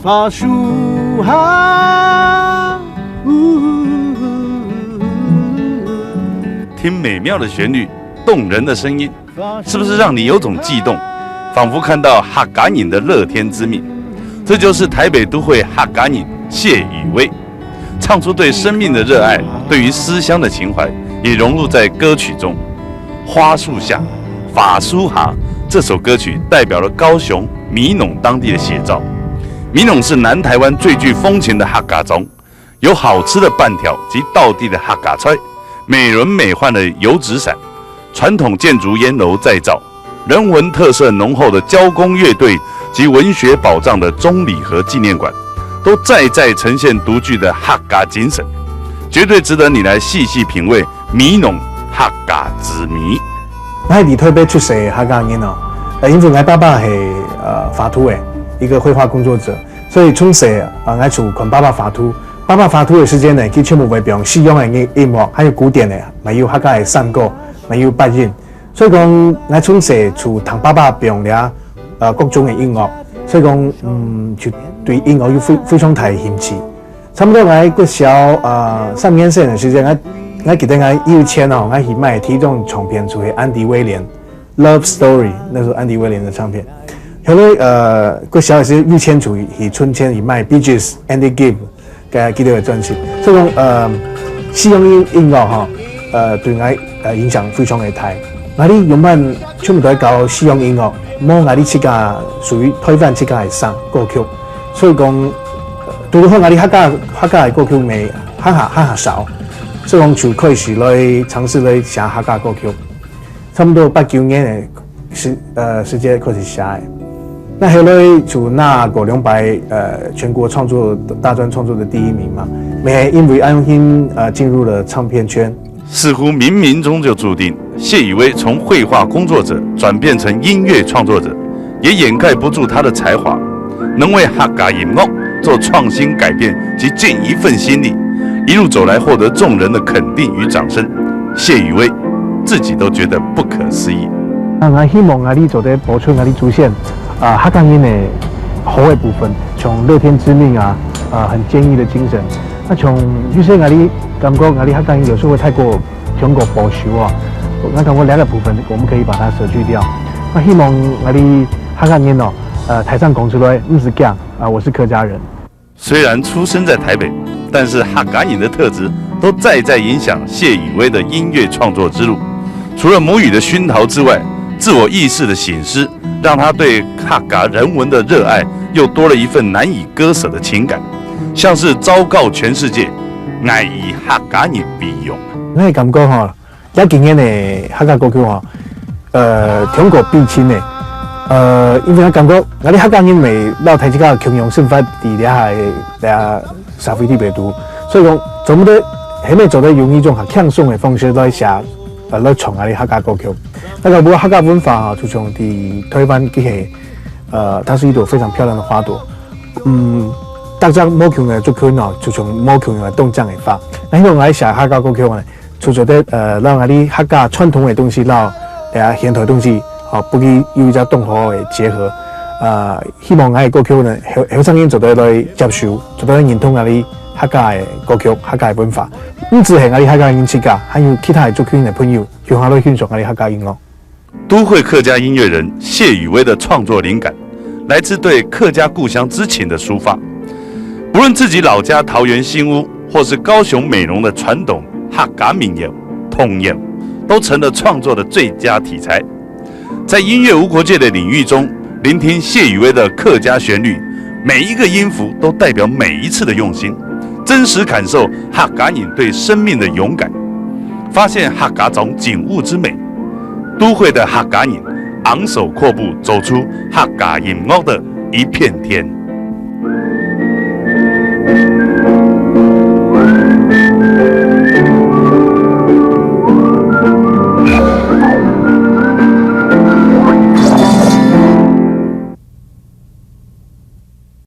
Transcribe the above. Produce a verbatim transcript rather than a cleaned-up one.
花樹下，嗚。聽美妙的旋律，动人的声音，是不是让你有种悸动，仿佛看到客家人的乐天之命？这就是台北都会客家人谢宇威，唱出对生命的热爱，对于思乡的情怀，也融入在歌曲中。花树下，法苏哈这首歌曲代表了高雄美浓当地的写照。美浓是南台湾最具风情的客家庄，有好吃的粄条及道地的客家菜，美轮美奂的油纸伞，传统建筑烟楼再造，人文特色浓厚的交工乐队及文学宝藏的中里河纪念馆，都再再呈现独具的客家精神，绝对值得你来细细品味美浓客家之美。我係在台北出世个客家人哦，呃，因為𠊎爸爸係呃畫圖个一個繪畫工作者，所以從細啊，𠊎就看爸爸畫圖。爸爸畫圖个時間呢，佢全部會用西洋个音音樂，還有古典个，還有客家个山歌，還有八音。所以講，𠊎從細就聽爸爸用了呃各種个音樂，所以講，嗯，就對音樂有非非常大个興趣。差不多𠊎國小呃三年生个時間，𠊎𠊎記得𠊎有錢哦，𠊎去買第一張唱片就係安迪威廉。Love Story，那時候安迪威廉的唱片。後來呃國小个時候有錢就去存錢去買 Bee Gees、Andy Gibb个佢兜个專輯。所以講呃西洋音音樂吼，呃對𠊎呃影響非常个大。𠊎俚原本全部都係搞西洋音樂，無𠊎俚自家屬於台灣自家个聲歌曲。所以講，呃拄好𠊎俚客家客家个歌曲乜還還還還少，所以講就開始來嘗試來寫客家歌曲。 差不多八九年个時呃時間開始寫个。那後來就拿過兩擺呃全國創作大專創作的第一名嘛，也因為恁樣呃進入了唱片圈。似乎冥冥中就注定，谢宇威从绘画工作者转变成音乐创作者，也掩盖不住他的才华，能为客家音乐做创新改变及尽一份心力，一路走来获得众人的肯定与掌声。谢宇威自己都觉得不可思议。啊，𠊎希望𠊎俚做得保存𠊎俚祖先啊客家人个好个部分，像樂天知命啊，啊很堅毅的精神。那像有時𠊎俚感覺𠊎俚客家人有時候會太過 中國保守啊，𠊎感覺這個部分我們可以把它捨去掉。𠊎希望𠊎俚客家人哦，呃，大聲講出來，毋使驚啊，我是客家人。虽然出生在台北，但是客家人的特質都在在影响谢宇威的音乐创作之路。除了母语的熏陶之外，自我意识的省思，让他对客家人文的热爱又多了一份难以割舍的情感。像是昭告全世界， 𠊎以客家人為榮。𠊎个感覺吼，這幾年个客家歌曲吼，呃，中國比拼个，呃，因為𠊎感覺𠊎俚客家人乜摎大自家共樣生活在這下个這社會裡背肚，所以講，做毋得，係乜做得用一種較輕鬆个方式來寫，呃，來唱𠊎俚客家歌曲。那個不過客家文化吼，就像在台灣佢係，呃，它是一朵非常漂亮的花朵。 嗯，逐隻無共个族群哦，就像無共个當靚个花。那希望𠊎寫客家歌曲呢，就做得呃，摎𠊎俚客家傳統个東西，摎呃現代東西，哦，分佢有一隻當好个結合。呃，希望𠊎个歌曲呢，後後生人做得來接受，做得來認同𠊎俚客家个歌曲、客家个文化。毋只係𠊎俚客家人自家，還有其他个族群个朋友，共下來欣賞𠊎俚客家音樂。 都會客家音樂人謝宇威的創作靈感，來自對客家故鄉之情的抒發。不論自己老家桃園新屋，或是高雄美濃的傳統客家民謠、童謠，都成了創作的最佳題材。在音樂無國界的領域中，聆聽謝宇威的客家旋律，每一個音符都代表每一次的用心，真實感受客家人對生命的勇敢。 發現客家庄景物之美，都會的客家人昂首闊步走出客家音樂的一片天。